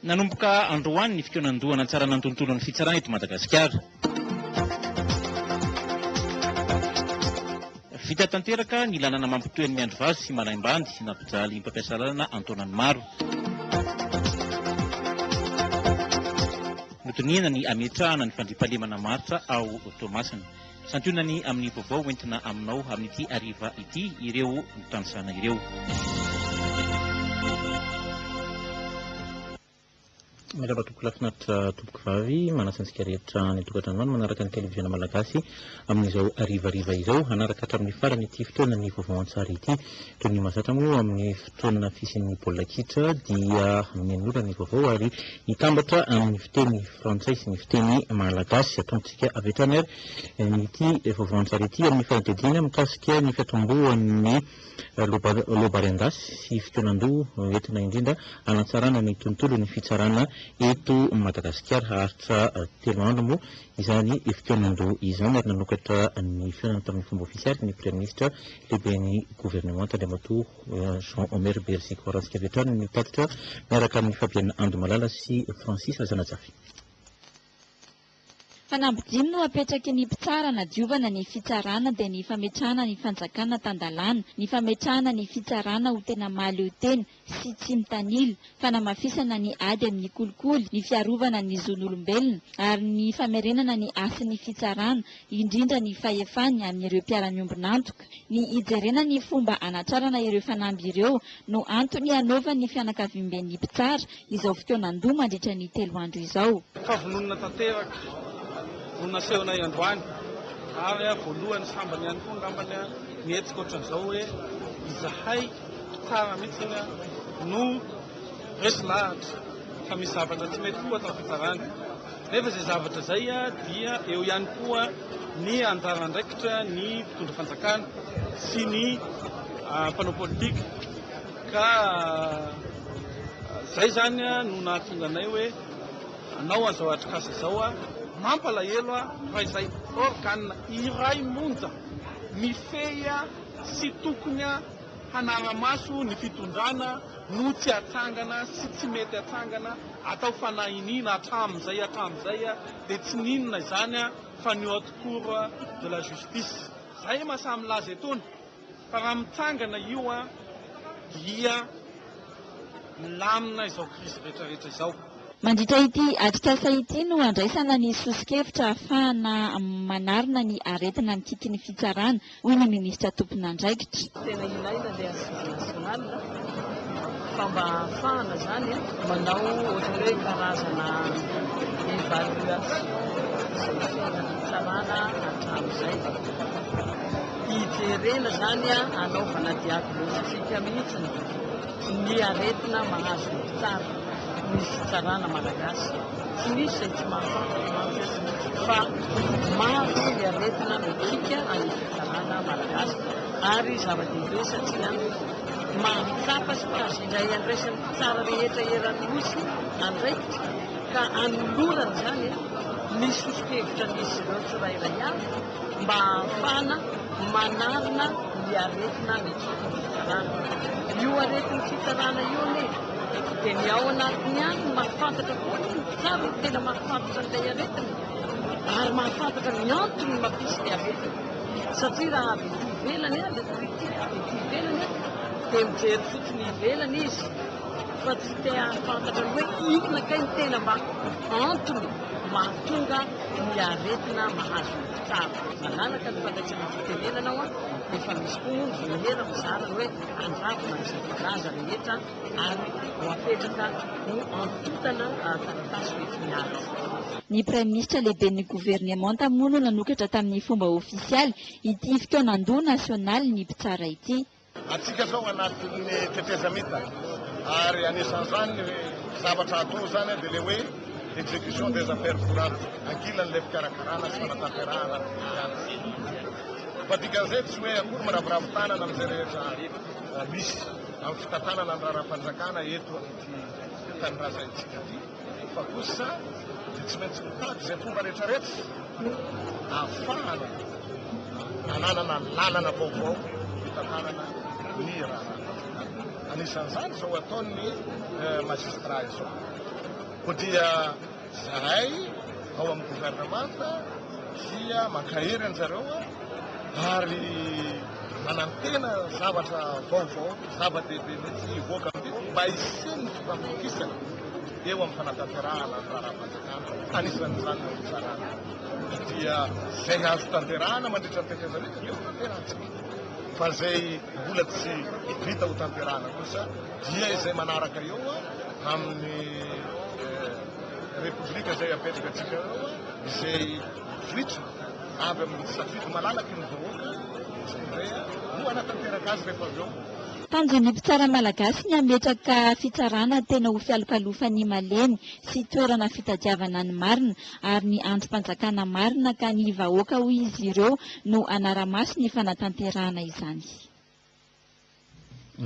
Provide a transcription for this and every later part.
Nanomboka androany ny fikaonandoha hanatsarana ny tontolon'ny fitsarana eto Madagasikara. Vita tanteraka ny lalana mampitohy an'i Miandrivazo sy Malaimbandy, nampijaly mpampiasa lalana an-taonany maro. Nodinihana ny hametrahana ny fandriampahalemana maharitra ao Toamasina. Santionany amin'ny vaovao hoentina aminao amin'ity hariva ity ireo notanisana ireo. Miarahaba tompoko lahy finaritra tompoko vavy, manasa antsika rehetra any an-tokantrano any manaraka ny televiziona malagasy amin'izao harivariva izao. Hanaraka hatramin'ny farany ity fotoanan'ny vaovao an-tsary ity. Toy ny mahazatra moa amin'ny fotoana fisian'ny baolina kitra dia mianora ny vaovao ary hitambatra amin'ny fiteny frantsay sy ny fiteny malagasy. Ataontsika avy hatrany ary ity vaovao an-tsary ity amin'ny fanadihadiana mikasika ny fiatombohan'ny loabary an-dasy sy fikaonandoha entina indrindra hanatsarana ny tontolon'ny fitsarana eto Madagasikara. Haharitra telo andro moa izany fikaonandoha izany ary nanokatra ny fihaonana tamin'ny fomba ofisialy ny Praiminisitra lehiben'ny governemanta Andriamatoa Jean Omer Beriziky. Hoarantsika avy hatrany ny tatitra miaraka amin'i Fabienne Andomalala sy Francis Razanajafy. Fanamby dimy no apetraky ny mpitsara hanadiovana ny fitsarana dia ny fametrahana ny fanjakana tan-dalàna, ny fametrahana ny fitsarana ho tena mahaleo tena sy tsy mitanila, fanamafisana ny ady amin'ny kolikoly, ny fiarovana ny zon'olombelona ary ny famerenana ny hasin'ny fitsarana, indrindra ny fahefany amin'ireo mpiara-miombon'antoka. Ny hijerena ny fomba hanatrarana ireo fanamby ireo no antony hanaovan'ny fianakaviamben'ny mpitsara izao fikaonandoha mandritra ny telo andro izao. Fahavononana tanteraka no nasehonay androany ary voalohany sambany ihany koa angambany ny hetsika ohatran'izao hoe izahay mpitsara mihitsy no resy lahatra fa misy zavatra tsy mety koa atao fitsarana. Nefa izay zavatra izay dia eo ihany koa ny anjara andraikitra ny mpitondra fanjakana sy ny mpanao politika ka izay izany no nahatonga anay hoe hanao an'izao atrikasa izao. Mampalahelo raha izay organe iray monja mifehy sy tokony hanara-maso ny fitondrana no tsy atsangana sy tsy mety atsangana, atao fanahiniana hatramin'izay hatramin'izay dia tsy n'inona izany fa ny haute cour de la justice. Izay mahasahy milaza etoana fa raha mitsangana io dia milamina izao crise rehetra rehetra izao. Mandritra ity atrikasa ity no handraisana ny soso-kevitra ahafahana manarina ny aretina mikiky ny fitsarana, hoy ny minisitra tompon'andraikitra. Tena ilaina ilay assise nationale fa mba ahafahana izany manao ohatran'ny hoe karazana évaluation izay fiainan'ny fitsarana hatramin'izay. Hijerena izany hanaovana diagnostic mihitsy ny aretina mahazo ny mpitsara. ny fitsarana malagasy. Tsy misy izay tsy mahafantatra mantsy fa maro ny aretina mikiky any fitsarana malagasy ary zava-dehibe satria mahatsapa sy mahazo indray andraisan'ny mpitsara rehetra eran'ny Nosy andraikitra ka anolorana izany ny soso-kevitra an'izy ireo tsirairay avy mba hahafahana manarina ny aretina mikiky ny fitsarana. Io aretin'ny fitsarana io anie dia ny ao anatiny ihany no mahafantatra foana ny mpitsara no tena mahafantatra an'ilay aretina ary mahafantatra ny antony mampisy ny aretina satria raha avy ety ivelany ilay critique avy ety ivelany dia mijery fotsiny ivelany izy fa tsy te hahafantatra ny hoe inona kay ny tena mba antony mahatonga ny aretina mahazo ny mpitsara. Malalaka ny fandraisana fitenenana ao, efa misy koa moa ny vaomiera mizara ny hoe handravona an'izay voalaza rehetra ary ho apetraka ho antontana taratasy ho enti-miady. Ny Praiminisitra lehiben'ny governemanta moa no nanokatra tamin'ny fomba ofisialy ity fikaonandoha nasionalin'ny mpitsara ity. Antsika zao anatin'ny tetezamita ary anisan'izany ny zavatra atao zany dia le hoe exécution des affaires courantes ankilan'ilay fikarakarana sy fanatanterahana ny fifidianana. Fa dikan'izay tsy hoe akory miraviravy tanana amin'izay rehetra misy amin'ny fitantanana ny raharaham-panjakana eto amin'ity tanindrazantsika ity fa kosa dia tsy maintsy mitady izay fomba rehetrarehetra ahafahana hananana lalana vaovao hitantanana ny raharaham-panjakana. Anisan'izany izao ataon'ny magistrat izao. Koa dia zahay ao amin'ny governemanta dia mankahery an-jareo ary manantena zavatra vaovao, zava-dehibe mihitsy hivoaka amin'ity mba hisian'ny fifampitokisana eo amin'ny fanatanterahana ny raharaham-panjakana, anisan'izany ny fitsarana. Dia izay azo tanterahana mandritra ny tetezamita dia ho tanterahantsika, fa izay mbola tsy vita ho tanterahana kosa dia izay manaraka eo amin'ny Repoblika izay apetraka antsika eo, izay mivoitra avy amin'ny safidy malalaky ny vahoaka, izay indray no hanatanteraka azy rehefa avy eo. Tanjon'ny mpitsara malagasy ny hametraka fitsarana tena ho fialokalofan'ny malemy sy toerana fitadiavana ny marina ary ny andrim-panjakana marina ka ny vahoaka hoy izy ireo no hanara-maso ny fanatanterahana izany.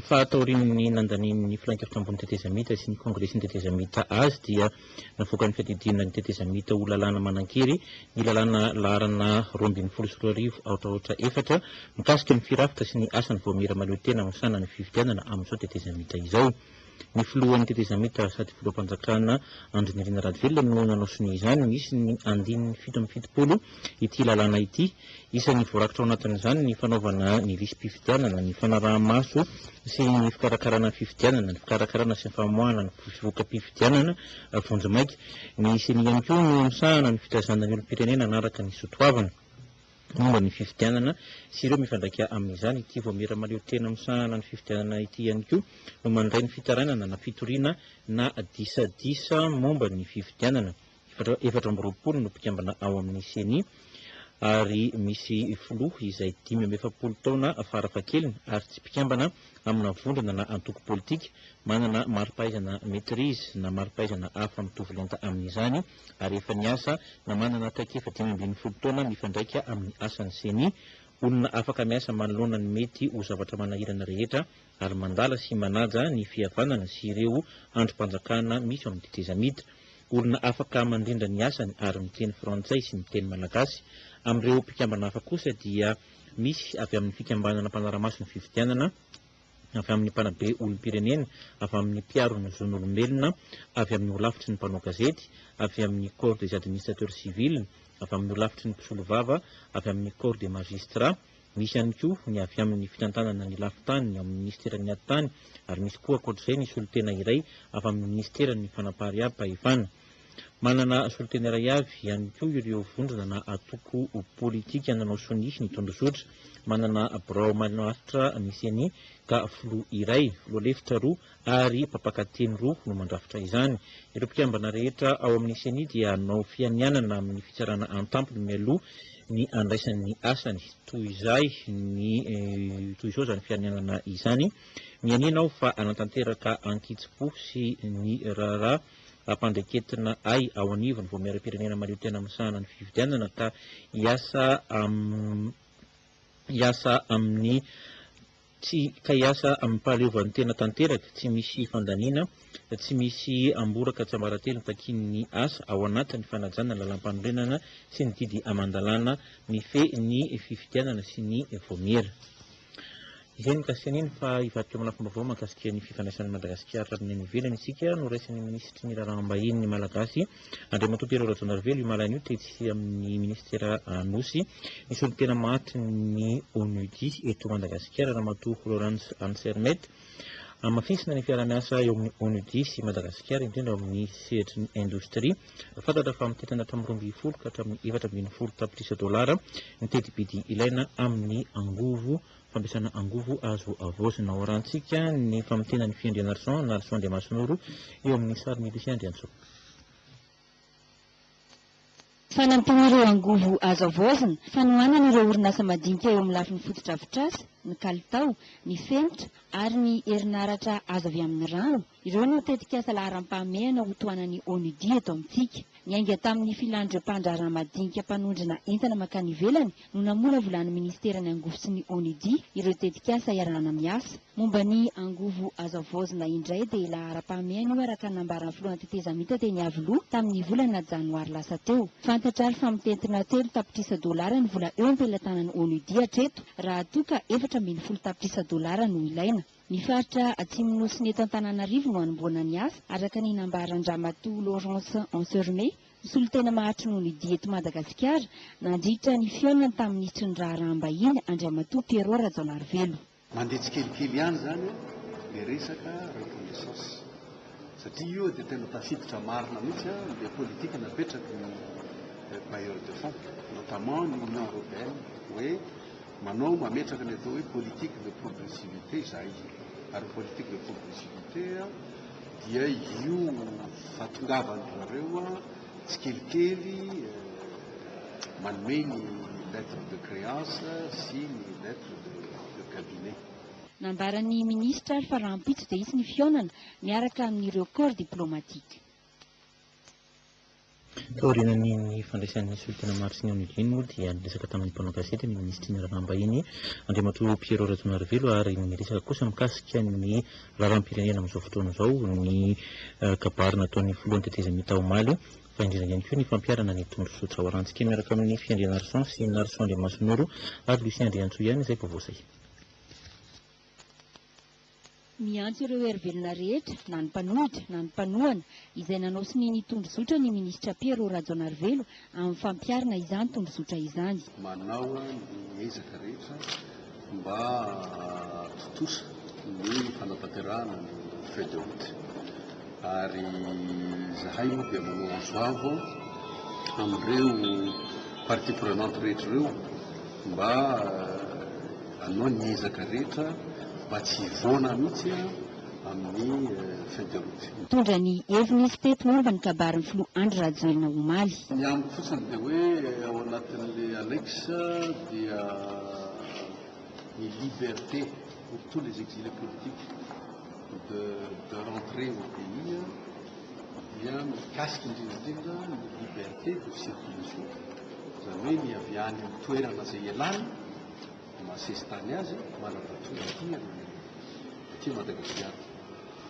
Fa taorian'ny nandanian'ny Filankevitra ambony tetezamita sy ny Kongresin'ny tetezamita azy dia navoakan'ny fiadidiana ny tetezamita ho lalàna manan-kery ny lalàna laharana 2012 aotra aotra 4 mikasika ny firafitra sy ny asan'ny vaomiera mahaleo tena misahana ny fifidianana amin'izao tetezamita izao. Ny filohan'ny tetezamita sady filoham-panjakana Andry Nirina Rajoelina no nanao sonia izany. Misy ny andininy 77 ity lalàna ity. Isan'ny voarakitra ao anatin'izany ny fanaovana ny lisi-pifidianana, ny fanaraha-maso sy ny fikarakarana ny fifidianana, ny fikarakarana sy ny famoahana ny voka-pifidianana vonjimaika. Ny Ceni ihany koa no misahana ny fitaizana ny olom-pirenena hanaraka ny soatoavina momba ny fifidianana sy ireo mifandraika amin'izany. Ity vaomiera mahaleo tena misahana ny fifidianana ity ihany koa no mandray ny fitarainana na fitoriana na disadisa momba ny fifidianana. 24 no mpikambana ao amin'ny Ceni ary misy filoha izay 45 taona farafahakeliny ary tsy mpikambana amina vondrona na antoko politika, manana mari-pahaizana maîtrise na mari-pahaizana hafa mitovy lenta amin'izany ary efa niasa na manana traikefa 15 taona mifandraika amin'ny asan'ny Ceni, olona afaka miasa manoloana ny mety ho zavatra manahirana rehetra ary mandala sy manaja ny fihavanana sy ireo andrim-panjakana misy ao amin'ny tetezamita. Olona afaka mandrindra ny asany ary miteny frantsay sy miteny malagasy. Amin'ireo mpikambana hafa kosa dia misy avy amin'ny fikambanana mpanara-maso ny fifidianana, avy amin'ny mpanabe olom-pirenena, avy amin'ny mpiaro ny zon'olombelona, avy amin'ny holafitry ny mpanao gazety, avy amin'ny corps des administrateurs civils, avy amin'ny holafitry ny mpisolovava, avy amin'ny corps des magistrats. Misy ihany koa ny avy amin'ny fitantanana ny lafin-tany ao amin'ny minisiteran'ny Atitany ary misy koa ankoatr'izay ny solontena iray avy amin'ny minisiteran'ny Fanampariam-pahefana. Manana solontena iray avy ihany koa ireo vondrona na antoko politika nanao sonia ny tondrozotra. Manana birao maharitra ny Ceni ka filoha iray, filoha lefitra roa ary mpampakateny roa no mandrafitra izany. Ireo mpikambana rehetra ao amin'ny Ceni dia hanao fianianana amin'ny fitsarana an-tampony mialoha ny handraisany ny asany. Toy izay ny toy izao izany fianianana izany. Mianiana aho fa hanatanteraka an-kitsim-po sy ny raharaha ampandreketina ahy ao anivon'ny Vaomieram-pirenena mahaleo tena misahana ny fifidianana ka hiasa hiasa amin'ny Tsy ka hiasa amim-pahaleovantena tanteraka, tsy misy fandaniana, tsy misy amboraka tsiambaratelo takian'ny asa ao anatin'ny fanajana ny lalàmpanorenana sy ny didy aman-dalàna mifehy ny fifidianana sy ny vaomiera. Izay no mikasika an'iny fa hivadika amin'ny lafim-baovao mahakasika ny fifandraisan'i Madagasikara amin'ny any ivelany isika. Noraisin'ny minisitry ny raharaham-bahiny malagasy, Andriamatoa Pierrot Rajaonarivelo, io maraina io tetsy amin'ny minisitera Anosy. Ny solontena maty ny ONUDI eto Madagasikara, Ramatoa Florence Ansermet. Hamafisina ny fiaraha-miasa eo amin'ny ONUDI sy Madagasikara, indrindra eo amin'ny sehatry ny indostria. Fantatra fa mitentina hatramin'ny 12 ka hatramin'ny 14 tapitrisa dolara ny tetibidy ilaina amin'ny angovo, fampiasana angovo azo havaozina. Ho arahantsika ny famintinan'i Fiandrianarison, Narison Andriamasinoro, eo amin'ny sarin'i Lucien Andriantsoa. Fanampiana ireo angovo azo havaozina, fanohanana ireo orinasa madinika eo amin'ny lafiny fotodrafitrasa, ny kalitao, ny fenitra ary ny herinaratra azo avy amin'ny rano, ireo no tetikasa laharam-pahamehana ho tohanan'ny ONUDI eto amintsika. Niainga tamin'ny filan'ireo mpandraharaha madinika mpanondrana entana mankany ivelany no namolavolan'ny minisiteran'ny angovo sy ny ONUDI ireo tetikasa iarahana miasa. Momba ny angovo azo havaozina indray dia laharam-pahamehana io araka ny nambaran'ny filohan'ny tetezamita teny Iavoloha tamin'ny volana janoary lasa teo. Fantatra ary fa mitentina 3 tapitrisa dolara ny vola eo am-pelatanan'ny ONUDI hatreto raha toa ka 14 tapitrisa dolara no ilaina. Ny faritra Atsimon'ny Nosy eto Antananarivo no hanombohana ny asa, araka ny nambaran-dRamatoa Laurence Ansermet, solontena maharitry ny ONUDI eto Madagasikara, nandritra ny fihaonany tamin'ny minisitry ny Raharaham-bahiny, Andriamatoa Pierrot Rajaonarivelo. Mandeha tsikelikely ihany izany ilay resaka reconnaissance satria io dia tena tafiditra marina mihitsy ilay politique napetraky ny bailleurs de fonds notamment ny Union Européenne hoe manao mametraka ny atao hoe politique de progressivité izahay ary ny politique de progressivité dia io fahatongavan-dry zareo tsikelikely manome ny lettre de créance sy ny lettre de cabinet. Nambaran'ny minisitra ary fa rahampitso dia hisy ny fihaonana miaraka amin'ireo corps diplomatique. Taorian'ny fandraisan'ny solontena maro sy ny ONG moa dia niresaka tamin'ny mpanao gazety ny minisitry ny Raharaham-bahiny Andriamatoa Pierrot Rajaonarivelo ary niresaka kosa mikasika ny raharaham-pirenena amin'izao fotoana izao ny kabary nataon'ny filohan'ny tetezamita omaly fa indrindra ihany koa ny fampiharana ny tondrozotra. Ho arahantsika miaraka amin'ny Fiandrianarison sy Narison Andriamasinoro ary Lucien Andriantsoa ihany izay vaovao izay. Miantso ireo hery velona rehetra, na ny mpanohitra, na ny mpanohana, izay nanao sonia ny tondrozotra ny minisitra Pierrot Rajaonarivelo amin'ny fampiharana izany tondrozotra izany. Manao ny ezaka rehetra mba hahatontosa ny fanatanterahana ny feuille de route ary izahay moa dia manao antso avo amin'ireo parties prenantes rehetra ireo mba hanao ny ezaka rehetra mba tsy hivoana mihitsy amin'ny feuille de route. Nitondra ny heviny izy teto momba ny kabarin'ny filoha Andry Rajoelina omaly. Ny amiko fotsiny dia hoe ao anatin'ilay annexe dia ny liberté pour tous les exilés politiques de de rentrer au pays dia mikasika indrindra indrindra ny liberté de circulation, izany hoe ny avy any amin'ny toerana izay ialany maha sesitany azy manana-tonga aty amin'ny aty Madagasikara.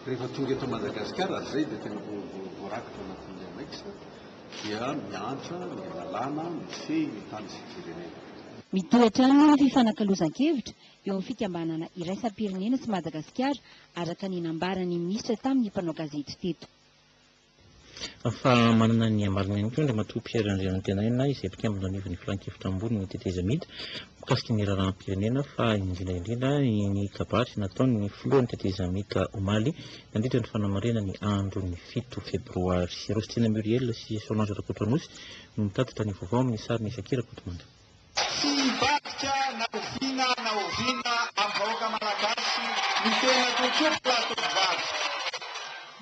Rehefa tonga eto Madagasikara ary izay dia tena voarakitra anatin'ny annexe dia miantra ny lalàna mifehy ny tany sy firenena. Mitohy hatrany moa ny fifanakalozan-kevitra eo amin'ny fikambanana iraisam-pirenena sy Madagasikara araka ny nambaran'ny minisitra tamin'ny mpanao gazety teto. Fa manana ny amarina ihany koa Andriamatoa Pierre Andrianantenaina izay mpikambana anivon'ny filankevitra ambony ny tetezamita mikasika ny raharaham-pirenena fa indrindra indrindra ny kabary nataon'ny filohan'ny tetezamita omaly nandritra ny fanamarihana ny andron'ny 7 febroary. Rostina Muriel sy Solange Rakotoanosy no mitatitra ny vaovao amin'ny sarin'i Shakira Rakotomanga. Tsy hivadika na oviana na oviana amin'ny vahoaka Malagasy ny tenako tompokolahy tompovavy.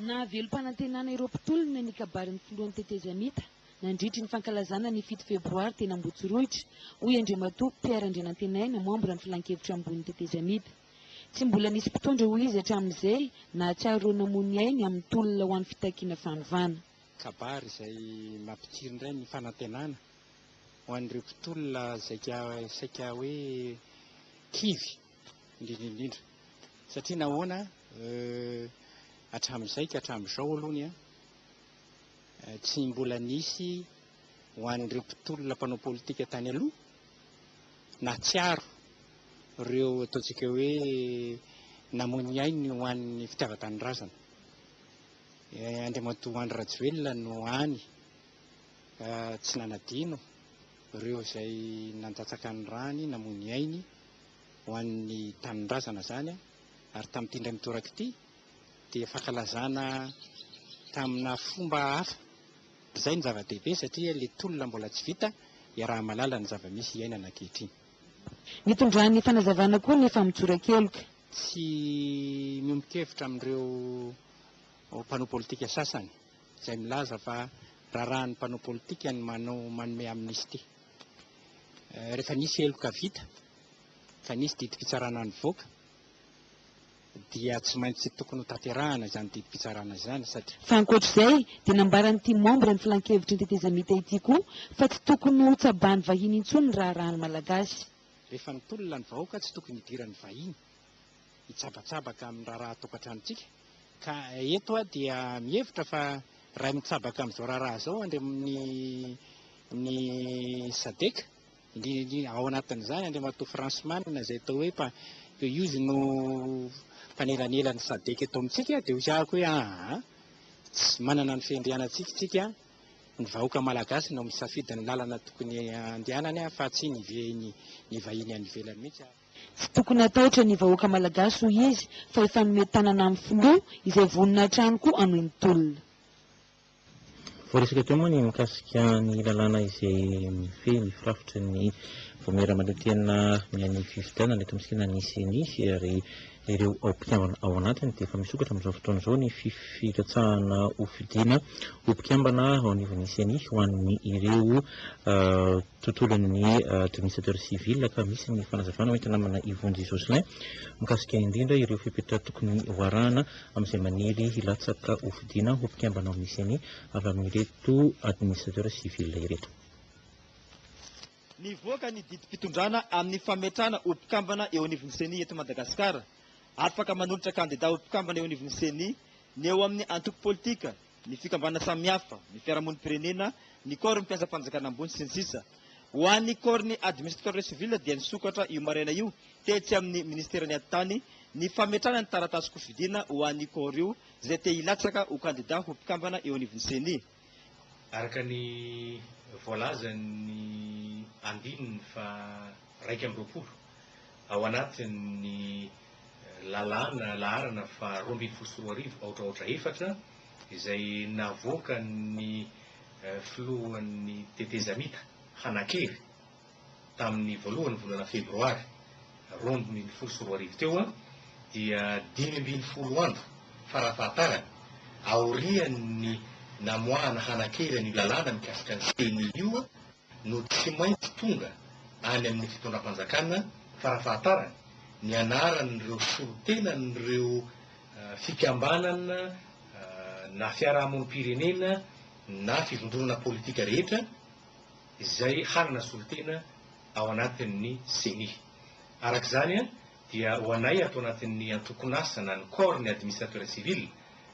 Nahavelom-panantenana ireo mpitolona ny kabarin'ny filohan'ny tetezamita nandritry ny fankalazana ny 7 febroary teny Ambohitsorohitra, hoy Andriamatoa Pierre Andrianantenaina, mambra ny filankevitra ambonin'ny tetezamita. Tsy mbola nisy mpitondra, hoy izy, hatramin'izay nahatsiaro ireo namoy ny ainy amin'ny tolona ho an'ny fitakiana fanovana. Kabary izay mampitsiry indray ny fanantenana ho an'ireo mpitolona zaika saika hoe kivy indrindra indrindra satria nahoana hatramin'izay ka hatramin'izao aloha ny tsy mbola nisy ho an'ireo mpitolona mpanao politika tany aloha nahatsiaro ireo ataontsika hoe namoy ny ainy ho an'ny fitiavan-tanindrazana. Andriamatoa Andry Rajoelina no any tsy nanadino ireo izay nandatsaka ny rany, namoy ny ainy ho an'ny tanindrazana izany ary tamin'ity indray mitoraka ity dia fankalazana tamina fomba hafa. Izay no zava-dehibe satria ilay tolona mbola tsy vita, iaraha-mahalala ny zava-misy iainana ankehitriny. Nitondrany fanazavana koa ny famotsoran-keloka. Tsy miombon-kevitra amin'ireo mpanao politika sasany izay milaza fa raharahan'ny mpanao politika ny manao manome amnistie. Rehefa nisy heloka vita ka nisy didim-pitsarana nivoaka dia tsy maintsy tokony ho tanterahana izany didim-pitsarana izany satria. Fa ankoatr'izay dia nambaran'ity membre ny filankevitry ny tetezamita ity koa fa tsy tokony ho tsabahan'ny vahiny intsony ny raharahan'ny Malagasy. Rehefa nitolona ny vahoaka tsy tokony hidiran'ny vahiny hitsabatsabaka amin'ny raharaha tokantranontsika ka eto aho dia mihevitra fa raha mitsabaka amin'izao raharaha izao andriam-, ny Sadec indrindra indrindra ao anatin'izany Andriamatoa Fransman izay atao hoe mpa, io izy no mpanelanelany SADC eto amintsika dia hoy aho hoe aa tsy manana ny fiandrianantsika isika, ny vahoaka malagasy no misafidy ny lalana tokony andehanany fa tsy ny ny vahiny any ivelany mihitsy. Tsy tokony hatahotra ny vahoaka malagasy hoy izy fa hifanome tanana amin'ny filoha izay vonona hatrany koa hanohy ny tolona. Voaresaka teo moa ny mikasika ny lalàna izay mifehy ny firafitry ny vaomiera mahaleo-tena ny fifidianana eto amintsika na ny CENI ary ireo mpikambana ao anatiny dia efa misokatra amin'izao fotoana izao ny filatsahana ho fidiana ho mpikambana ao anivon'ny CENI ho an'ny ireo tontolon'ny administrateur civil ka misy ny fanazavana hoentina namana Ivonjy Jocelyn mikasika indrindra ireo fepetra tokony ho arahana amin'izay maniry hilatsaka ho fidiana ho mpikambana ao amin'ny CENI avy amin'ireto administrateur civil ireto. Nivoaka ny didim-pitondrana amin'ny fametrahana ho mpikambana eo anivon'ny CENI eto Madagasikara. Afaka manolotra kandida ho mpikambana eo anivon'ny CENI ny eo amin'ny antoko politika, ny fikambanana samihafa, ny fiarahamonim-pirenena, ny corps mpiasam-panjakana ambony, sy ny sisa Ho an'ny corps ny administrateur civil dia nisokatra io maraina io tetsy amin'ny minisiteran'ny atitany ny fametrahana ny taratasy kofidina ho an'ny corps io izay te hilatsaka ho kandida ho mpikambana eo anivon'ny CENI. Araka ny voalazan'ny andininy faha 21 ao anatin'ny lalàna laharana faha 2012 aotra aotra efatra izay navoakan'ny filohan'ny tetezamita hanan-kery tamin'ny voalohan'ny volana febroary 2012 teo dia 15 andro farafahatarany aorian'ny namoahana hanan-kery an'io lalàna mikasika ny CENI io no tsy maintsy tonga any amin'ny fitondram-panjakana farafahatarany ny anaran'ireo solontenan'ireo fikambanana na fiarahamonim-pirenena na fivondronana politika rehetra izay hanana solontena ao anatin'ny CENI. Araka izany dia ho anay ato anatin'ny antokon'asa na ny corps ny administrateur civil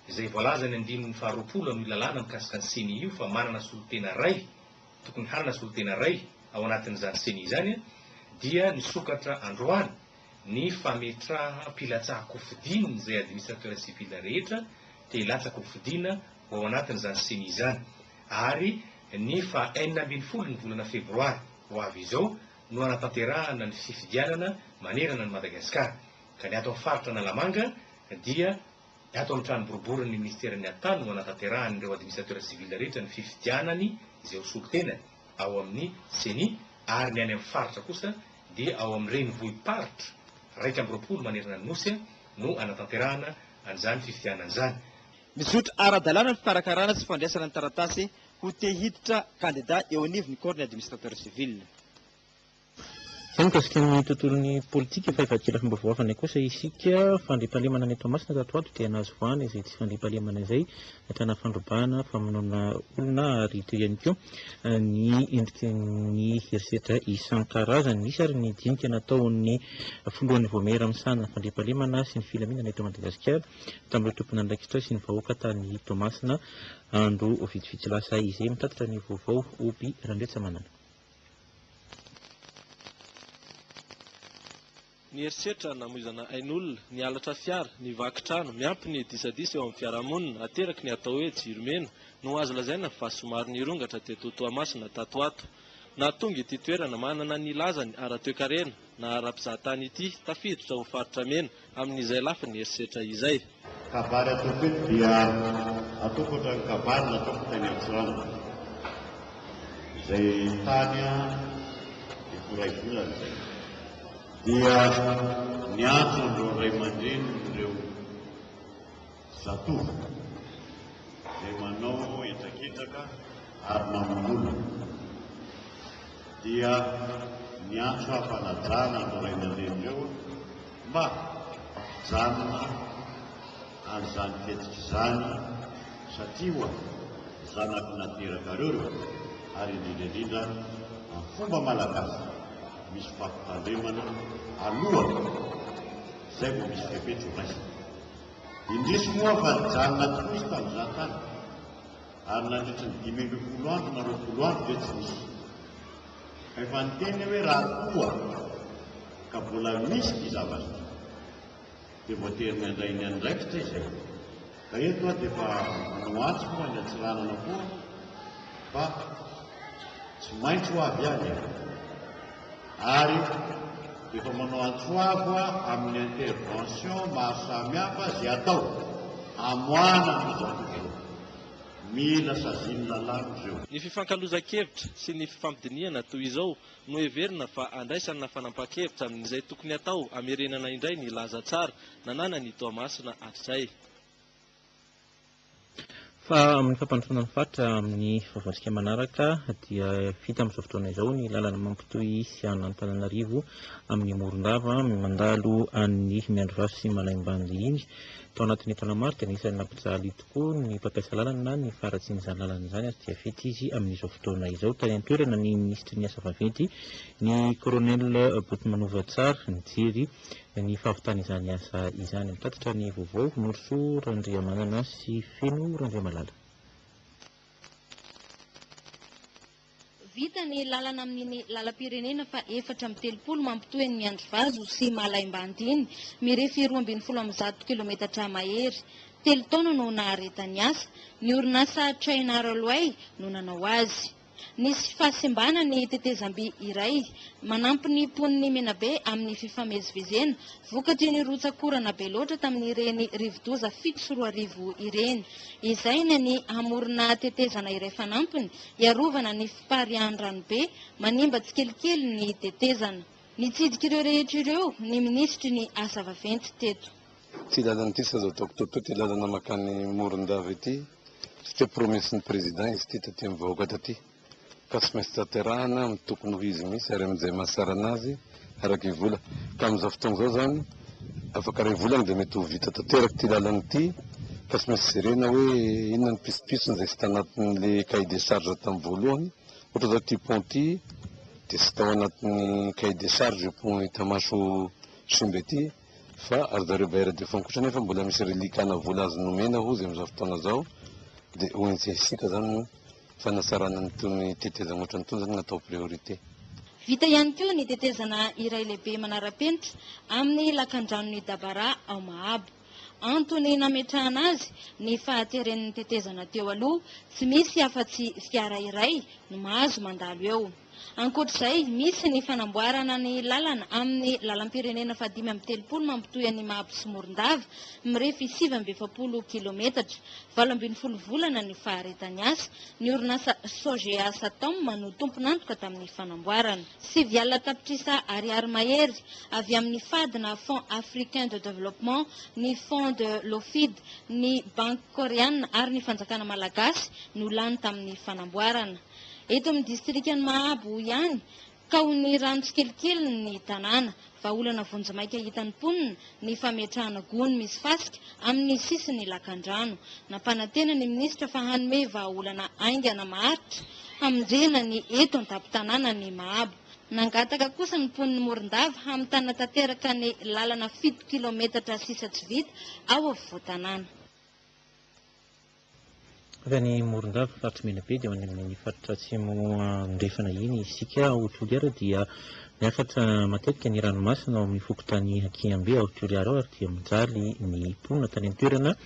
izay voalazan'ny andininy faharoapolo amin'io lalàna mikasika ny CENI io fa manana solontena iray, tokony hanana solontena iray ao anatin'izany CENI izany dia nisokatra androany ny fametraham-pilatsahan-kofidin'izay administrateur civil rehetra te hilatsa-kofidina ho ao anatin'izany CENI izany ary ny faha 16 ny volana febroary ho avy izao no hanatanterahana ny fifidianana manerana an'i Madagasikara ka ny ato amin'ny faritra Analamanga dia ato amin'ny trano boriborin'ny minisiteran'ny Atitany no hanatanterahan'ireo administrateur civil rehetra ny fifidianany izay ho solontenany ao amin'ny CENI ary ny any amin'ny faritra kosa dia ao amin'ny renivohi-paritra 21 manerana ny Nosy no hanatanterahana an'izany fifidianana izany. Mizotra ara-dalàna ny fikarakarana sy fandraisana ny taratasy ho te hiditra kandida eo anivon'ny corps ny administrateur civil. Izay mikasika ny tontolon'ny politika fa efa kely fomba voafana kosa isika. Fandriampahalemana any Toamasina tato ato dia nahazo vahana izay tsy fandriampahalemana izay, ahitana fandrobana, famonoana olona ary teo ihany koa ny endriky ny herisetra isan-karazany. Nisy ary ny dinika nataon'ny filohan'ny vaomiera misahana ny fandriampahalemana sy ny filaminana eto Madagasikara tamin'ireo tompon'andraikitra sy ny vahoaka tany Toamasina andro vitsivitsy lasa izay. Mitatitra ny vaovao Hoby Randriantsamanana. Ny herisetra namoizana ain'olona, ny halatra fiara, ny vaky trano, miampy ny disadisa eo amin'ny fiarahamonina ateraky ny atao hoe jiro mena no azo lazaina fa somary nirongatra teto Toamasina tato ato. Nahatonga ity toerana manana ny lazany ara-toekarena na ara-pizahatany ity tafiditra ho faritra mena amin'izay lafiny herisetra izay. Kabary ataoko eto dia ataoko ohatran'ny kabary nataoko tany Antsiranana izay tany efa iray volana izay dia niantso an'ireo ray aman-drenin'ireo zatovo izay manao hetraketraka ary mamono olona dia niantso aho fanajana an'ireo ray aman-dreny ireo mba hampijanona an'izany fihetsika izany satria ho'a zanaky naterakareo ireo ary indrindra indrindra amin'ny fomba malagasy misy fampitandremana aloha izay vao misy fepetra ho raisina. Indrisy moa fa nijanona tokoa izy tamin'izany tany ary nandritry ny 15 andro na 20 andro ve tsy nisy. Fa efa niteny aho hoe raha toa ka mbola misy ity zavatra ity. Dia voatery nandray ny andraikitra izay. Ka eto aho dia efa manao antso moa any Antsiranana koa fa tsy maintsy ho avy any e. Ary efa manao antso avo aho amin'ny intervention maro samihafa izay atao hamoahana an'izao tontolo izao. Mila sazian'ny lalàna ireo. Ny fifankalozan-kevitra sy ny fifampidinihana toy izao no heverina fa andraisana fanapahan-kevitra amin'izay tokony hatao hamerenana indray ny laza tsara nananan'i Toamasina hatrizay. Fa amin'ny fampandrosoana ny faritra amin'ny vaovaontsika manaraka dia vita amin'izao fotoana izao ny lalana mampitohy an'Antananarivo amin'ny Morondava mandalo an'ny Miandrivazo sy Malaimbandy iny. Tao anatin'ny taona maro dia anisan'ny nampijaly tokoa ny mpampiasa lalana ny faharatsian'izany lalana izany ary dia vita izy amin'izao fotoana izao. Tany an-toerana ny minisitry ny asa vaventy, ny Colonel Botomanova Tsara, nijery ny fahavitan'izany asa izany. Mitatitra ny vaovao, Norosoa Randriamanana sy Feno Randriamalala. Vita ny lalana amin'iny lalam-pirenena fa 34 mampitohy an'i Miandrivazo sy Malaimbandy iny, mirefy 112 kilometatra mahery. 3 taona no naharetan'ny asa. Ny orinasa China Railway no nanao azy. Nisy fahasimbana ny tetezam-by iray manampy ny mponin'i Menabe amin'ny fifamezivezena vokatry ny rotsak'orana be loatra tamin'ireny rivodoza 2007 ireny. Ezahina ny hamorona tetezana iray fanampiny hiarovana ny fipariahan'ny ranobe manimba tsikelikely ny tetezana. Nitsidika ireo rehetra ireo ny minisitry ny asa vaventy teto. Ity lalana ity tsy azo ataoko toto ity lalana mankany Morondava ity satria promesse-n'ny président izy ity taty amin'ny vahoaka taty ka tsy maintsy tanterahana amin'ny tokony ho izy mihitsy ary amin'izay mahasara anazy araka ny vola ka amin'izao fotoana izao izany afaka iray volana dia mety ho vita tanteraka ity lalana ity ka tsy maintsy jerena hoe inona ny pitsopitsony izay tsy tanatin'ilay cahier des charges tamin'ny voalohany ohatra izao ity pont ity dia tsy tao anatin'ny cahier des charges io pont hita maso simba ity. Fa ry zareo bailleurs de fonds kosa nefa mbola misy reliquat-na vola azo nomena hozy amin'izao fotoana izao dia ho enjehintsika izany ny fanatsarana an'itony tetezana ohatran'itony izany no atao priorité. Vita ihany koa ny tetezana iray lehibe manara-penitra amin'ny lakandranon'i Dabara ao Mahabo. Antony nametrahana azy ny fahateren'ny tetezana teo aloha, tsy misy afa-tsy fiara iray no mahazo mandalo eo. Ankoatra izay, misy ny fanamboarana ny lalana amin'ny lalam-pirenena faha-35 mampitohy an'i Mahabo sy Morondava, mirefy 49 kilometatra. 18 volana ny faharetan'ny asa. Ny orinasa Sogea Satom no tompon'antoka tamin'ny fanamboarana. 90 tapitrisa ariary mahery avy amin'ny fadina Fonds Africain de Développement, ny Fonds de l'OFID, ny Banky Koreana ary ny fanjakana malagasy no lany tamin'ny fanamboarana. Eto amin'ny distrikan'i Mahabo ihany, kaon'ny rano tsikelikely ny tanàna. Vahaolana vonjimaika hitan'ny mponina ny fametrahana gony misy fasika amin'ny sisin'ny lakandrano. Nampanantena ny minisitra fa hanome vahaolana haingana maharitra hamonjena ny eto an-tampon-tanànan'i Mahabo. Nangataka kosa ny mponin'i Morondava hamitana tanteraka ny lalana 7 kilaometatra sisa tsy vita ao afovoan-tanàna. Avy any Morondava, faritr'i Menabe, dia ho any amin'ny faritra atsimo andrefana iny isika. Ao Toliara dia miakatra matetika ny ranomasina ao amin'ny fokontany Ankiambe ao Toliara ao ary dia mijaly ny mponina tany an-toerana.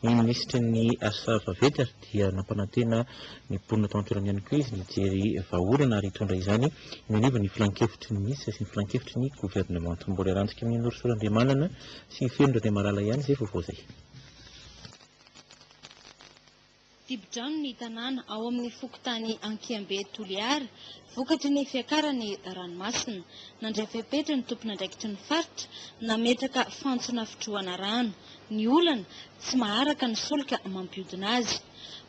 Ny minisitry ny asa vaventy ary dia nampanantena ny mponina tao an-toerana ihany koa izy nijery vahaolana ary hitondra izany eny anivon'ny filankevitry ny minisitra sy ny filankevitry ny governemanta. Mbola iarahantsika amin'ny Norosoa Randriamanana sy Feno Randriamalala ihany izay vaovao izay. Dibo-drano ny tanàna ao amin'ny fokontany Ankiambe Toliara, vokatry ny fiakaran'ny ranomasina. Nandray fepetra ny tompon'andraikitry ny faritra, nametraka fantsona fitrohana rano. Ny olana, tsy maharaka ny solika mampiodina azy.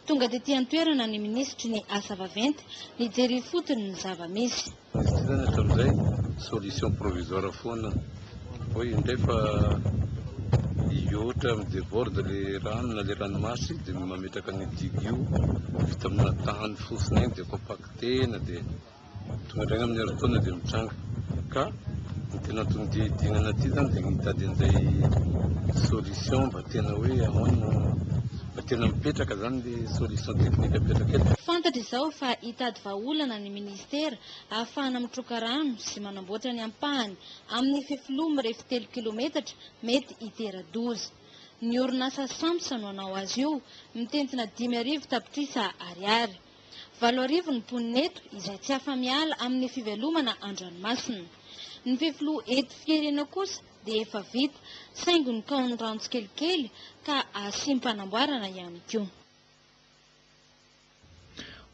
Tonga tety an-toerana ny minisitry ny asa vaventy, nijery ifotony ny zava-misy. Izy ity zany hatramin'izay solution provisoire foana hoy indray fa hihoatra mi-deborde le rano na le ranomasy dia mametraka an'io digue io vita amina tany fotsiny iny dia compacter-na dia tonga indray amin'ny herintaona dia mitranga ka ny tena anton'ny dinana aty zany dia mitady an'izay solution mba tena hoe ahoana no Mba tena mipetraka zany le solution technique apetraka eto. Fantatra izao fa hitady vahaolana ny minisitera ahafahana mitroka rano sy manamboatra ny ampahany amin'ny fefiloha mirefy telo kilometatra mety hitera-doza. Ny orinasa Samsa no hanao azy io, mitentina 5000 tapitrisa ariary. 8000 ny mponina eto izay tsy afa-miala amin'ny fivelomana an-dranomasina. Ny fefiloha eto Fierena kosa dia efa vita, saingy nokaon'ny rano tsikelikely ka asiam-panamboarana ihany koa.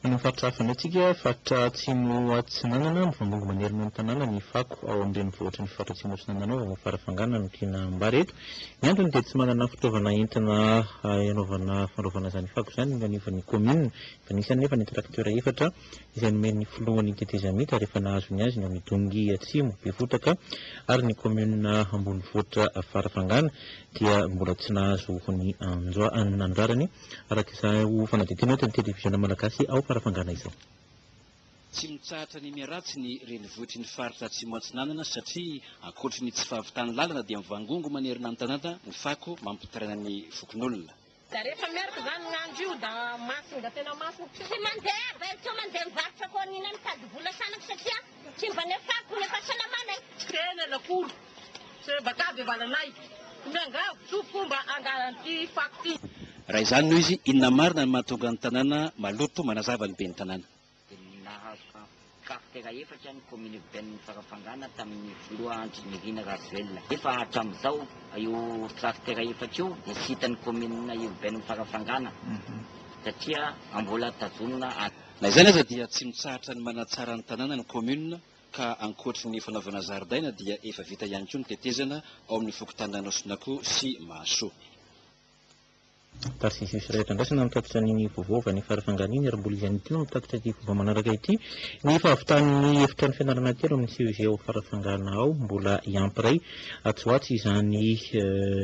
Manao faritra hafa indray tsika, faritra Atsimo Atsinanana, mivangongo manerana ny tanàna ny fako ao amin'ny renivohitry ny faritra Atsimo Atsinanana ao Farafangana no tiana ambara eto. Ny antony dia tsy manana fitaovana entina hanaovana fanaovana izany fako izany ny anivon'ny kaominina. Efa nisy anefa ny tracteur efatra izay nomen'ny filohan'ny tetezamita rehefa nahazo ny azy ny ao Midongy Atsimo, Befotaka ary ny kaominina ambonivohitra Farafangana dia mbola tsy nahazo ny anjarany araka izao fanadihadiana eto amin'ny televiziona malagasy ao Farafangana izao. Tsy mitsahatra ny miharatsy ny renivohitry ny faritra Atsimo Atsinanana satria ankoatry ny tsy fahavitan'ny lalana dia mivangongo manerana ny tanàna ny fako mampitaraina ny fokonolona. Da rehefa miaraka zany gn'andro io da masina da tena masina. Tsy mandeha be tsy mandeha mivarotra koa nina mitady vola sanako satria tsy mba nefako ny fahasalamanay. Tena lakoro tsy mba tady valanay miangavy tompoko mba angalan'ity fako ty. Raha izany no izy, inona marina no mahatonga ny tanàna maloto manazava ny ben'ny tanàna? Dia nahazo carter efatra ny commune urbaine Farafangana tamin'ny filoha Andry Nirina Rajoelina. Nefa hatramin'izao io tracteur efatra io dia tsy hitan'ny commune urbaine Farafangana satria mbola tazonina any. Na izany aza dia tsy mitsahatra ny manatsara ny tanàna ny commune ka ankoatry ny fanaovana zaridaina dia efa vita ihany koa ny tetezana ao amin'ny fokontanin'Anosianakoho sy Mahasoa. Tarcisius Rahetriandrasana mitatitra ny vaovao avy any Farafangana iny ary mbola izy ihany ity no mitatitra ity vaovao manaraka ity. Ny fahavitan'ny efitrano fianarana telo amin'ny CEG ao Farafangana ao mbola hiampy iray atsy ho atsy izany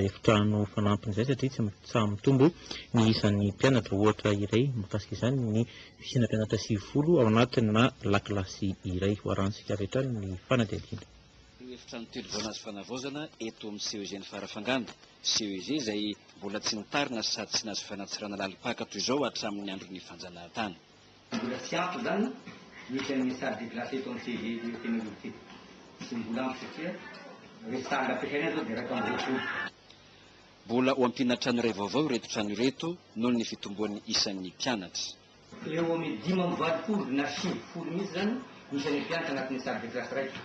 efitrano fanampiny izay satria tsy mitsaha-mitombo ny isan'ny mpianatra. Ohatra iray mahakasika izany ny fisiana mpianatra 90 ao anatina lakilasy iray. Ho arahantsika avy hatrany ny fanadihadiana. Ireo efitrano telo vao nahazo fanavaozana eto amin'ny CEG-n'i Farafangana. CEG izay mbola tsy nitarina sady tsy nahazo fanatsarana lalim-paka toy izao hatramin'ny andron'ny fanjanahantany. Mbola tsy ampy izany ny isan'ny salle de classe eto amin'ny CEG Fenoarivo ity. Tsy mbola ampy satria ny salle ampiasaina izao dia 21. Mbola ho ampiana trano iray vaovao ireto trano ireto noho ny fitomboan'ny isan'ny mpianatra. Eo amin'ny 85 na 90 mihitsy izany ny isan'ny mpianatra anatin'ny salle de classe raika.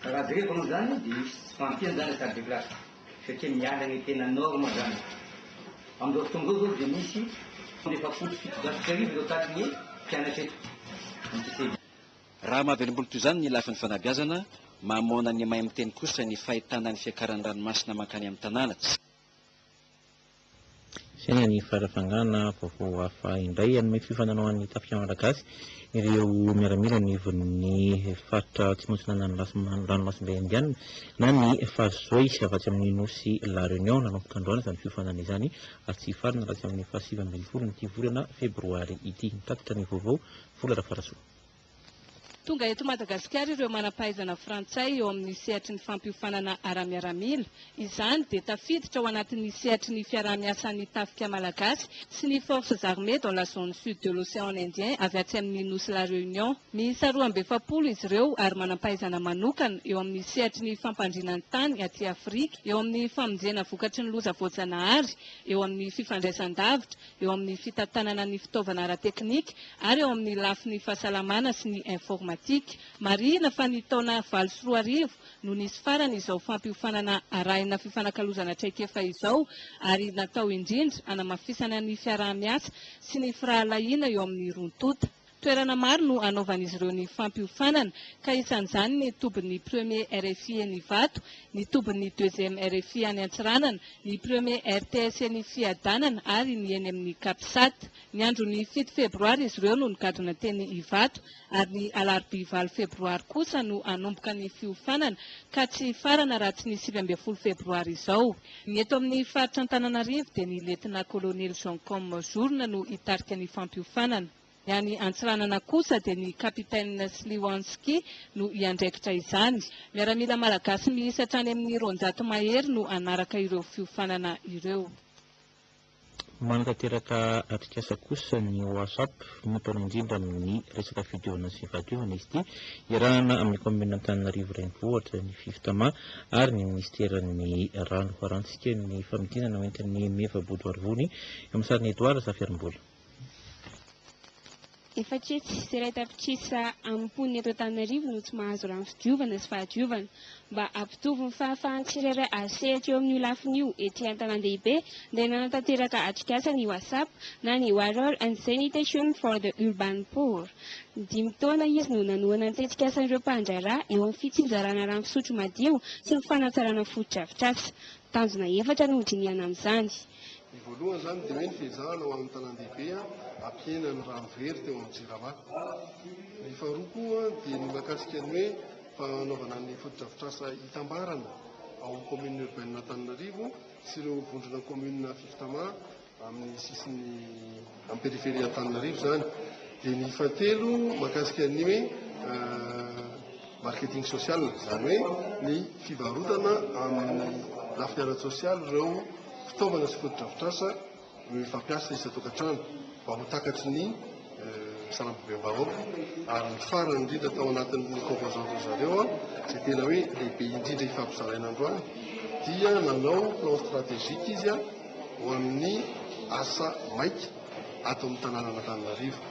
Ka raha jerevana moa izany dia misy tsy fahampiana izany ny salle de classe satria miala ny tena norme izany. Amin'izao fotoana izao izao dia misy 1740 ny totalin'ny mpianatra eto amin'ity CEG. Raha mahavelom-bolo toy izany ny lafiny fanabeazana, mahamoana ny mahay miteny kosa ny fahitana ny fiakaran'ny ranomasina mankany amin'ny tanàna. Tsy. Saina ny Farafangana, vaovao hafa indray. Hanome fiofanana ho an'ny tafika malagasy ireo miaramila anivon'ny faritra Atsimo Atsinanan'ny Ranomasimbe Indiana na ny Fazoy avy atsy amin'ny Nosy La Réunion. Nanomboka androany izany fiofanana izany ary tsy hifarana raha tsy amin'ny faha 19 ity volana febroary ity. Mitatitra ny vaovao Vola Rafarasoa. Tonga eto Madagasikara ireo manam-pahaizana frantsay eo amin'ny sehatry ny fampiofanana ara-miaramila. Izany dia tafiditra ao anatin'ny sehatry ny fiaraha-miasan'ny tafika malagasy sy ny Forces armées dans la zone sud de l'Océan Indien avy atsy amin'ny Nosy La Réunion. Miisa 42 izy ireo ary manam-pahaizana manokana eo amin'ny sehatry ny fampandriana ny tany aty Afrika, eo amin'ny famonjena vokatry ny loza voajanahary, eo amin'ny fifandraisan-davitra, eo amin'ny fitantanana ny fitaovana ara-teknika ary eo amin'ny lafiny fahasalamana sy ny informatika. Marihina fa ny taona 2008 no nisy farany izao fampiofanana arahina fifanakalozana traikefa izao ary natao indrindra hanamafisana ny fiaraha-miasa sy ny firahalahiana eo amin'ny roa tonta. Toerana maro no hanaovan'izy ireo ny fampiofanana ka isan'izany ny tobin'ny Premier RFI eny Ivato, ny tobin'ny Deuxième RFI any Antsiranana, ny Premier RTS eny Fiadanana ary ny eny amin'ny Capsat. Ny andron'ny 7 febroary izy ireo no nigadona teny Ivato ary ny alarobia 8 febroary kosa no hanomboka ny fiofanana ka tsy hifarana raha tsy ny 19 febroary izao. Ny eto amin'ny faritra Antananarivo dia ny Lietnà Kolonely Jean Côme Journe no hitarika ny fampiofanana. Ny any Antsiranana kosa dia ny Capitaine Sliwanski no hiandraikitra izany. Miaramila malagasy miisa hatrany amin'ny 200 mahery no hanaraka ireo fiofanana ireo. Manatanteraka atrikasa kosa ny WhatsApp, miompana indrindra amin'ny resaka fidiovana sy fahadiovana izy ity, iarahana amin'ny kaominina Antananarivo Renivohitra, ny Fiftama ary ny minisiteran'ny rano. Harantsika ny famintinana hoentin'ny Meva Bodoarivony eo amin'ny sarin'i Edouard Zafiarimbola. 401 tapitrisa amin'ny mponina eto Antananarivo no tsy mahazo rano fidiovana sy fahadiovana. Mba hampitovy ny fahafahan'ny tsirairay azo sehatra eo amin'io lafiny io ety an-tanàn-dehibe dia nanatanteraka atrikasa ny WASAP na ny Water and Sanitation for the Urban Poor. Dimy taona izy no nanohana ny tetikasan'ireo mpandraharaha eo amin'ny fitsinjarana rano fisotro madio sy ny fanatsarana fotodrafitrasa. Tanjona efatra no hodinihana amin'izany. Ny voalohany izany dia hoe ny fiezahana ho an'ny tanàn-dehibe hampihena ny rano very teo amin'ny Jirama. Ny faharoa koa dia ny mahakasika ny hoe fanaovana ny fotodrafitrasa hitambarana ao amin'ny commune urbaine Antananarivo sy ireo vondrona commune Fiftama amin'ny sisiny amin'ny périphérie Antananarivo izany. Dia ny fahatelo mahakasika ny hoe marketing social, izany hoe ny fivarotana amin'ny lafiny ara-tsosialy ireo fitaovana sy fotodrafitrasa fampiasa isan-tokantrano mba ho takatry ny sarambabem-bahoaka. Ary ny farany indrindra tao anatin'ny composante zareo izay tena hoe lehibe indrindra ifampizaraina androany dia nanao plan stratégique izy ho amin'ny asa maika ato amin'ny tanànan'Antananarivo.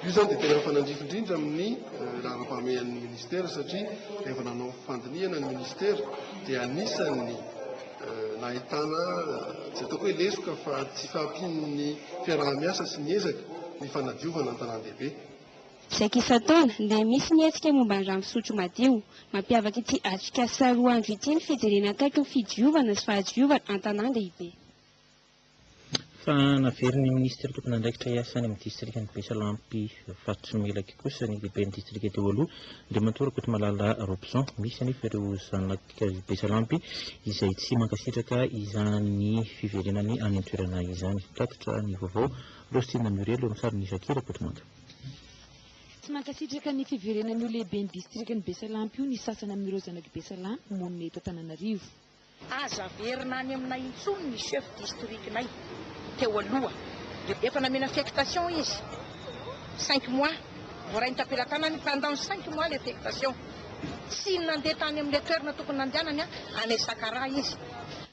Io izany dia tena mifanandrify indrindra amin'ny laharam-pahamehan'ny minisitera satria rehefa nanao fandinihana ny minisitera dia anisan'ny nahitana tsy ataoko hoe lesoka fa tsy fahampian'ny fiaraha-miasa sy ny ezaka ny fanadiovana an-tanàn-dehibe. Saika isan-taona dia misy ny hetsika momba ny rano fisotro madio. Mampiavaka ity atrikasa 2 andro ity ny fijerena akaiky ny fidiovana sy fahadiovana an-tanàn-dehibe. Fa naverin'ny minisitera tompon'andraikitra hiasa any amin'ny distrikan'i Besalampy faritry Melaky kosa ny lehiben'ny distrika teo aloha, Andriamatoa Rakotomalala Robson. Misy anefa ireo zanak'i Besalampy izay tsy mankasitraka izany fiverenany any an-toerana izany. Tatitra ny vaovao, Rostina Muriel eo amin'ny sarin'i Jackie Rakotomanga. Tsy mankasitraka ny fiverenan'io lehiben'ny distrikan'i Besalampy io ny sasany amin'ireo zanak'i Besalampy monina eto Antananarivo. Aza averina any aminay intsony ny chef district-nay teo aloha. Efa namena affectation izy cinq mois, voarainy tam-pelatanany pendant cinq mois le affectation. Tsy nandeha tany amin'ilay toerana tokony nandehanany any Sakaraha izy.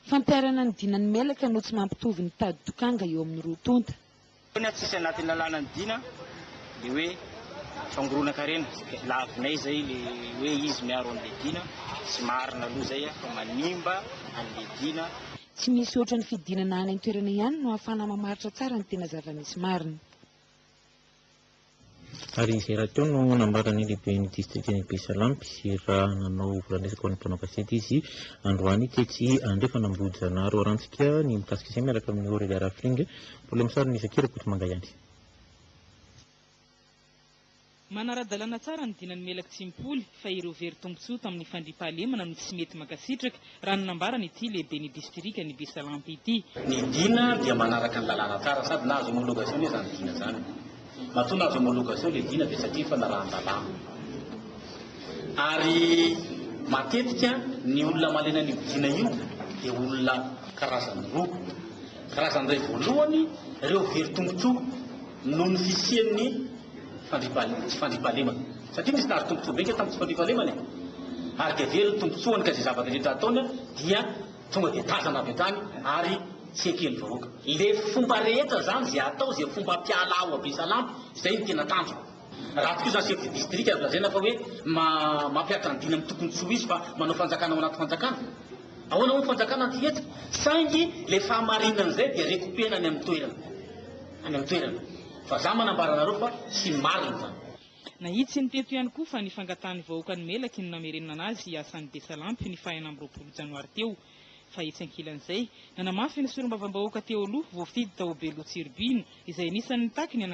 Fampiharana ny dinan'ny melaka no tsy mampitovy ny tady dokanga eo amin'ny roa tonta. Ny tsisy anatin'ny lalànan'ny dina le hoe fangoronan-karena, lavinay zay le hoe izy miaro an'le dina, tsy marina aloha zay fa manimba an'le dina. Tsy misy ohatran'ny fidinana any an-toerana ihany no ahafahana mamaritra tsara ny tena zava-misy marina. Ary izay rahateo no nambaran'ny lehiben'ny distrikan'i Besalampy raha nanao volan-dresaka ho an'ny mpanao gazety izy androany tetsy Andrefan'Ambohijanahary. Ho arantsika ny mikasika izay miaraka amin'i Aurélia Rafling, mbola misarin'i Jacques Rakotomanga ihany. Manara-dalàna tsara ny dinan'i Melaky Tsimpoly fa ireo very tombontsoa tamin'ny fandriampahalemana no tsy mety mankasitraka, raha ny nambaran'ity lehiben'ny distrikan'i Besalampy ity. Ny dina dia manaraka ny lalàna tsara sady nahazo homologation anie izany dina izany. Matoa nahazo homologation ilay dina dia satria efa narahan-dalàna. Ary matetika ny olona malena an'io dina io dia olona karazany roa. Karazany iray voalohany, ireo very tombontsoa noho ny fisian'ny tsy fandriampahalemana. Satria nisy nahazo tombontsoa be ange tamin'ny tsy fandriampahalemana e! Ary dia very ny tombontsoany ka izay zavatra rehetra ataony dia tonga dia tazana avy hatrany ary tsy eken'ny vahoaka. Le fomba rehetra zany izay atao, izay fomba hampiala ao Besalampy, izay no tena tanjona. Raha tokoa izany chef de district azo lazaina fa hoe mampihatra ny dina amin'ny tokony tsy ho izy fa manao fanjakana ao anaty fanjakana. Ahoana moa ny fanjakana anty hetsika? Saingy le fahamarinan'izay dia recouper-na any amin'ny toerana. Any amin'ny toerana. Fa za manambara anareo fa tsy marina izany. Nahitsy ny teto ihany koa fa ny fangatahan'ny vahoakan'i Melaky no namerenana azy hiasa any Besalampy ny faha 26 janoary teo. Fa etsy ankilan'izay, nanamafy ny solombavambahoaka teo aloha voafidy tao Beloha Tsiribihina izay anisan'ny nitaky ny.